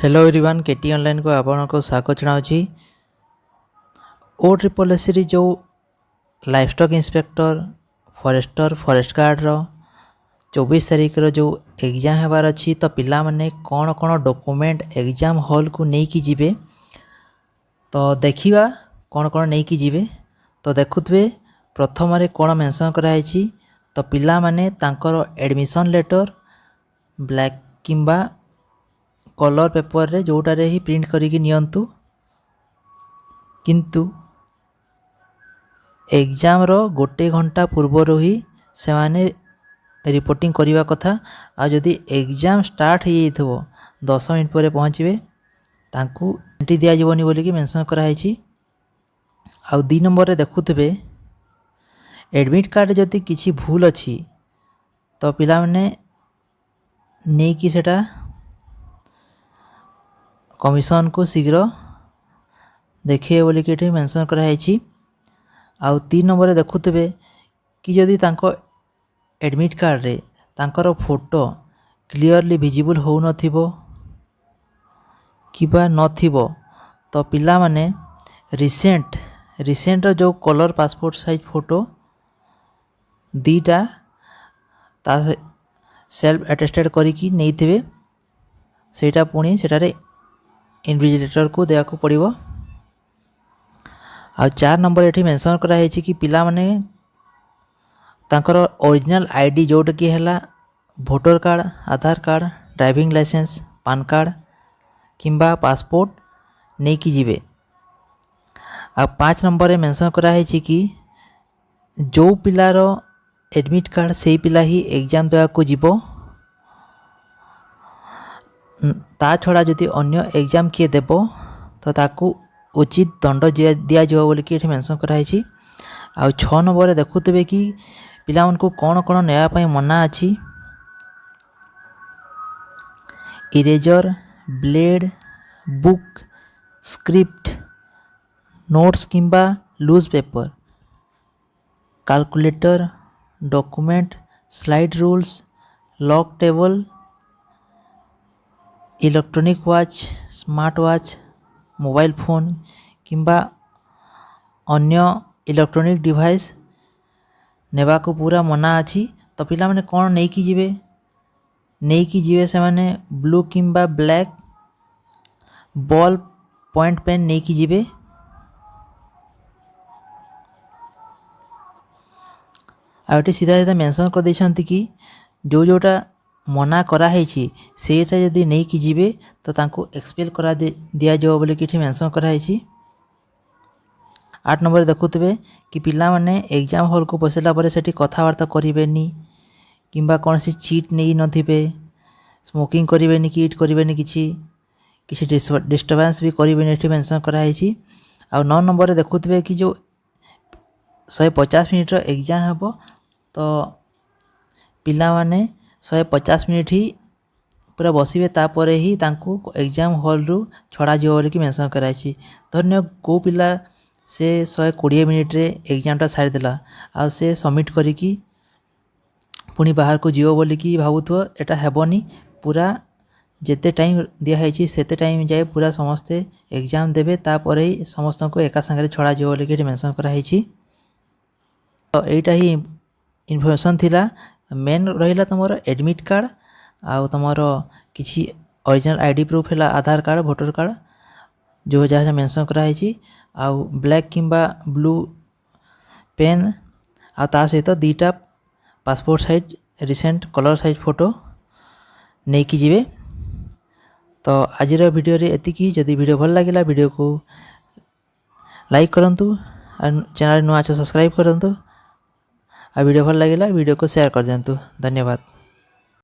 Hello everyone, କେଟି ଅନଲାଇନ୍କୁ ଆପଣଙ୍କୁ ସ୍ୱାଗତ ଜଣାଉଛି। ଓ ଟ୍ରିପଲ୍ ଏସ୍ସିରେ ଯେଉଁ live stock inspector, forester, forest ଗାର୍ଡ଼ର 24 ତାରିଖର ଯେଉଁ ଏକ୍ଜାମ୍ ହେବାର ଅଛି, ତ ପିଲାମାନେ କ'ଣ କ'ଣ ଡକୁମେଣ୍ଟ ଏକ୍ଜାମ୍ ହଲ୍କୁ ନେଇକି ଯିବେ, ତ ଦେଖିବା କ'ଣ କ'ଣ ନେଇକି ଯିବେ। ତ ଦେଖୁଥିବେ ପ୍ରଥମରେ କ'ଣ ମେନସନ୍ କରାହେଇଛି। ତ ପିଲାମାନେ ତାଙ୍କର ଆଡ଼ମିସନ୍ ଲେଟର୍ ବ୍ଲାକ୍ କିମ୍ବା କଲର୍ ପେପରରେ ଯେଉଁଟାରେ ହିଁ ପ୍ରିଣ୍ଟ କରିକି ନିଅନ୍ତୁ, କିନ୍ତୁ ଏକ୍ଜାମ୍ର ଗୋଟେ ଘଣ୍ଟା ପୂର୍ବରୁ ହିଁ ସେମାନେ ରିପୋର୍ଟିଂ କରିବା କଥା। ଆଉ ଯଦି ଏକ୍ଜାମ୍ ଷ୍ଟାର୍ଟ ହେଇଯାଇଥିବ, 10 ମିନିଟ୍ ପରେ ପହଞ୍ଚିବେ, ତାଙ୍କୁ ଏଣ୍ଟ୍ରି ଦିଆଯିବନି ବୋଲିକି ମେନସନ୍ କରାହେଇଛି। ଆଉ 2 ନମ୍ବରରେ ଦେଖୁଥିବେ, ଆଡ଼ମିଟ୍ କାର୍ଡ଼ରେ ଯଦି କିଛି ଭୁଲ ଅଛି, ତ ପିଲାମାନେ ନେଇକି ସେଟା କମିଶନକୁ ଶୀଘ୍ର ଦେଖିବେ ବୋଲିକି ଏଠି ମେନସନ୍ କରାହେଇଛି। ଆଉ 3 ନମ୍ବରରେ ଦେଖୁଥିବେ କି ଯଦି ତାଙ୍କ ଆଡ଼ମିଟ୍ କାର୍ଡ଼ରେ ତାଙ୍କର ଫଟୋ କ୍ଲିଅରଲି ଭିଜିବୁଲ୍ ହେଉନଥିବ କିମ୍ବା ନଥିବ, ତ ପିଲାମାନେ ରିସେଣ୍ଟର ଯେଉଁ କଲର୍ ପାସପୋର୍ଟ ସାଇଜ୍ ଫଟୋ 2ଟା ତା ସେଲ୍ଫ ଆଟେଷ୍ଟେଡ଼ କରିକି ନେଇଥିବେ। ସେଇଟା ପୁଣି ସେଠାରେ ଇନଭିଜିଲେଟରକୁ ଦେବାକୁ ପଡ଼ିବ। ଆଉ 4 ନମ୍ବର ଏଠି ମେନସନ୍ କରାହେଇଛି କି ପିଲାମାନେ ତାଙ୍କର ଅରିଜିନାଲ୍ ଆଇଡ଼ି, ଯେଉଁଟାକି ହେଲା voter card, Aadhaar card, driving licence, PAN card କିମ୍ବା ପାସପୋର୍ଟ ନେଇକି ଯିବେ। ଆଉ 5 ନମ୍ବରରେ ମେନସନ୍ କରାହେଇଛି କି ଯେଉଁ ପିଲାର ଆଡ଼ମିଟ୍ କାର୍ଡ଼, ସେଇ ପିଲା ହିଁ ଏକ୍ଜାମ୍ ଦେବାକୁ ଯିବ। ତା ଛଡ଼ା ଯଦି ଅନ୍ୟ ଏକ୍ଜାମ୍ କିଏ ଦେବ, ତ ତାକୁ ଉଚିତ ଦଣ୍ଡ ଦିଆଯିବ ବୋଲିକି ଏଠି ମେନସନ୍ କରାହେଇଛି। ଆଉ 6 ନମ୍ବରରେ ଦେଖୁଥିବେ କି ପିଲାମାନଙ୍କୁ କ'ଣ କ'ଣ ନେବା ପାଇଁ ମନା ଅଛି। Eraser, blade, book, script, notes କିମ୍ବା loose paper, calculator, document, slide rules, log table, electronic watch, smart watch, mobile phone କିମ୍ବା ଅନ୍ୟ ଇଲେକ୍ଟ୍ରୋନିକ୍ ଡିଭାଇସ୍ ନେବାକୁ ପୁରା ମନା ଅଛି। ତ ପିଲାମାନେ କ'ଣ ନେଇକି ଯିବେ? ନେଇକି ଯିବେ ସେମାନେ ବ୍ଲୁ କିମ୍ବା ବ୍ଲାକ୍ ବଲ୍ ପଏଣ୍ଟ ପେନ୍ ନେଇକି ଯିବେ। ଆଉ ଏଠି ସିଧା ସିଧା ମେନସନ୍ କରିଦେଇଛନ୍ତି କି ଯେଉଁ ଯେଉଁଟା ମନା କରାହେଇଛି, ସେଇଟା ଯଦି ନେଇକି ଯିବେ, ତ ତାଙ୍କୁ ଏକ୍ସପେଲ୍ କରା ଦିଆଯିବ ବୋଲିକି ଏଠି ମେନସନ୍ କରାହେଇଛି। 8 ନମ୍ବରରେ ଦେଖୁଥିବେ କି ପିଲାମାନେ ଏକ୍ଜାମ୍ ହଲ୍କୁ ପଶିଲା ପରେ ସେଠି କଥାବାର୍ତ୍ତା କରିବେନି କିମ୍ବା କୌଣସି ଚିଟ୍ ନେଇନଥିବେ, ସ୍ମୋକିଂ କରିବେନି କି ଇଟ୍ କରିବେନି, କିଛି କିଛି ଡିଷ୍ଟର୍ବାନ୍ସ ବି କରିବେନି, ଏଠି ମେନସନ୍ କରାହେଇଛି। ଆଉ 9 ନମ୍ବରରେ ଦେଖୁଥିବେ କି ଯେଉଁ 150 ମିନିଟ୍ର ଏକ୍ଜାମ୍ ହେବ, ତ ପିଲାମାନେ 150 ମିନିଟ୍ ହିଁ ପୁରା ବସିବେ, ତାପରେ ହିଁ ତାଙ୍କୁ ଏକ୍ଜାମ୍ ହଲ୍ରୁ ଛଡ଼ାଯିବ ବୋଲିକି ମେନସନ୍ କରାହେଇଛି। ଧରିନିଅ କେଉଁ ପିଲା ସେ 120 ମିନିଟ୍ରେ ଏକ୍ଜାମ୍ଟା ସାରିଦେଲା ଆଉ ସେ ସବମିଟ୍ କରିକି ପୁଣି ବାହାରକୁ ଯିବ ବୋଲିକି ଭାବୁଥିବ, ଏଇଟା ହେବନି। ପୁରା ଯେତେ ଟାଇମ୍ ଦିଆହେଇଛି, ସେତେ ଟାଇମ୍ ଯାଏ ପୁରା ସମସ୍ତେ ଏକ୍ଜାମ୍ ଦେବେ, ତାପରେ ହିଁ ସମସ୍ତଙ୍କୁ ଏକା ସାଙ୍ଗରେ ଛଡ଼ାଯିବ ବୋଲିକି ଏଠି ମେନସନ୍ କରାହେଇଛି। ତ ଏଇଟା ହିଁ ଇନଫର୍ମେସନ୍ ଥିଲା। ମେନ୍ ରହିଲା ତୁମର ଆଡ଼ମିଟ୍ କାର୍ଡ଼ ଆଉ ତୁମର କିଛି ଅରିଜିନାଲ୍ ଆଇଡ଼ି ପ୍ରୁଫ୍ ହେଲା ଆଧାର କାର୍ଡ଼, ଭୋଟର କାର୍ଡ଼, ଯେଉଁ ଯାହା ଯାହା ମେନସନ୍ କରାହେଇଛି, ଆଉ ବ୍ଲାକ୍ କିମ୍ବା ବ୍ଲୁ ପେନ୍, ଆଉ ତା ସହିତ 2ଟା passport size recent colour size photo ନେଇକି ଯିବେ। ତ ଆଜିର ଭିଡ଼ିଓରେ ଏତିକି। ଯଦି ଭିଡ଼ିଓ ଭଲ ଲାଗିଲା, ଭିଡ଼ିଓକୁ ଲାଇକ୍ କରନ୍ତୁ ଆଉ ଚ୍ୟାନେଲ୍ ନୂଆ ଅଛି, ସବସ୍କ୍ରାଇବ୍ କରନ୍ତୁ। ଆଉ ଭିଡ଼ିଓ ଭଲ ଲାଗିଲା, ଭିଡ଼ିଓକୁ ସେୟାର କରିଦିଅନ୍ତୁ। ଧନ୍ୟବାଦ।